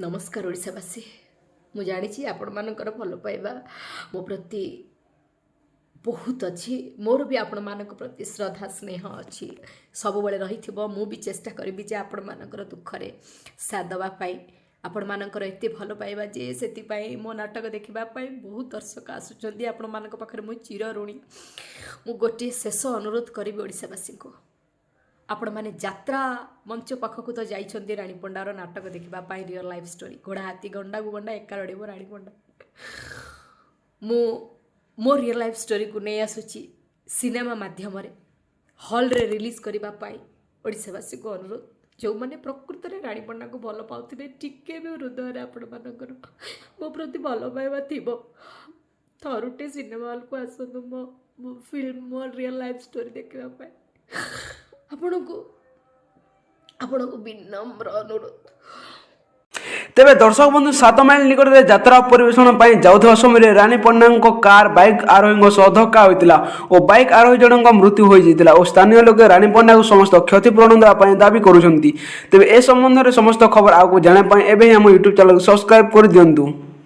ନମସ୍କାର ଓଡ଼ିଶାବାସୀ। ମୁଁ ଜାଣିଛି ଆପଣମାନଙ୍କର ଭଲ ପାଇବା ମୋ ପ୍ରତି ବହୁତ ଅଛି। ମୋର ବି ଆପଣମାନଙ୍କ ପ୍ରତି ଶ୍ରଦ୍ଧା, ସ୍ନେହ ଅଛି, ସବୁବେଳେ ରହିଥିବ। ମୁଁ ବି ଚେଷ୍ଟା କରିବି ଯେ ଆପଣମାନଙ୍କର ଦୁଃଖରେ ସାଥ ଦେବା ପାଇଁ। ଆପଣମାନଙ୍କର ଏତେ ଭଲ ପାଇବା ଯେ ସେଥିପାଇଁ ମୋ ନାଟକ ଦେଖିବା ପାଇଁ ବହୁତ ଦର୍ଶକ ଆସୁଛନ୍ତି। ଆପଣମାନଙ୍କ ପାଖରେ ମୁଁ ଚିରଋଣୀ। ମୁଁ ଗୋଟିଏ ଶେଷ ଅନୁରୋଧ କରିବି ଓଡ଼ିଶାବାସୀଙ୍କୁ। ଆପଣମାନେ ଯାତ୍ରା ମଞ୍ଚ ପାଖକୁ ତ ଯାଇଛନ୍ତି ରାଣୀ ପଣ୍ଡାର ନାଟକ ଦେଖିବା ପାଇଁ, ରିଅଲ୍ ଲାଇଫ୍ ଷ୍ଟୋରି, ଘୋଡ଼ା ହାତୀ ଗଣ୍ଡାକୁ ଗଣ୍ଡା ଏକା ଲଢ଼ିବ ରାଣୀ ପଣ୍ଡା। ମୁଁ ମୋ ରିଅଲ୍ ଲାଇଫ୍ ଷ୍ଟୋରିକୁ ନେଇ ଆସୁଛି ସିନେମା ମାଧ୍ୟମରେ ହଲ୍ରେ ରିଲିଜ୍ କରିବା ପାଇଁ। ଓଡ଼ିଶାବାସୀଙ୍କୁ ଅନୁରୋଧ, ଯେଉଁମାନେ ପ୍ରକୃତରେ ରାଣୀ ପଣ୍ଡାକୁ ଭଲ ପାଉଥିବେ, ଟିକେ ବି ହୃଦୟରେ ଆପଣମାନଙ୍କର ମୋ ପ୍ରତି ଭଲ ପାଇବା ଥିବ, ଥରୁଟେ ସିନେମା ହଲ୍କୁ ଆସନ୍ତୁ ମୋ ମୋ ଫିଲ୍ମ, ମୋ ରିଅଲ୍ ଲାଇଫ୍ ଷ୍ଟୋରି ଦେଖିବା ପାଇଁ। ଆପଣଙ୍କୁ ବିନମ୍ର ଅନୁରୋଧ। ତେବେ ଦର୍ଶକ ବନ୍ଧୁ, 7 ମାଇଲ ନିକଟରେ ଯାତ୍ରା ପରିବେଷଣ ପାଇଁ ଯାଉଥିବା ସମୟରେ ରାଣୀ ପଣ୍ଡାଙ୍କ କାର୍ ବାଇକ୍ ଆରୋହୀଙ୍କ ସହ ଧକ୍କା ହୋଇଥିଲା ଓ ବାଇକ୍ ଆରୋହୀ ଜଣଙ୍କ ମୃତ୍ୟୁ ହୋଇଯାଇଥିଲା ଓ ସ୍ଥାନୀୟ ଲୋକେ ରାଣୀ ପଣ୍ଡାକୁ ସମସ୍ତ କ୍ଷତିପୂରଣ ଦେବା ପାଇଁ ଦାବି କରୁଛନ୍ତି। ତେବେ ଏ ସମ୍ବନ୍ଧରେ ସମସ୍ତ ଖବର ଆଗକୁ ଜାଣିବା ପାଇଁ ଏବେ ହିଁ ଆମ ୟୁଟ୍ୟୁବ୍ ଚ୍ୟାନେଲକୁ ସବସ୍କ୍ରାଇବ୍ କରିଦିଅନ୍ତୁ।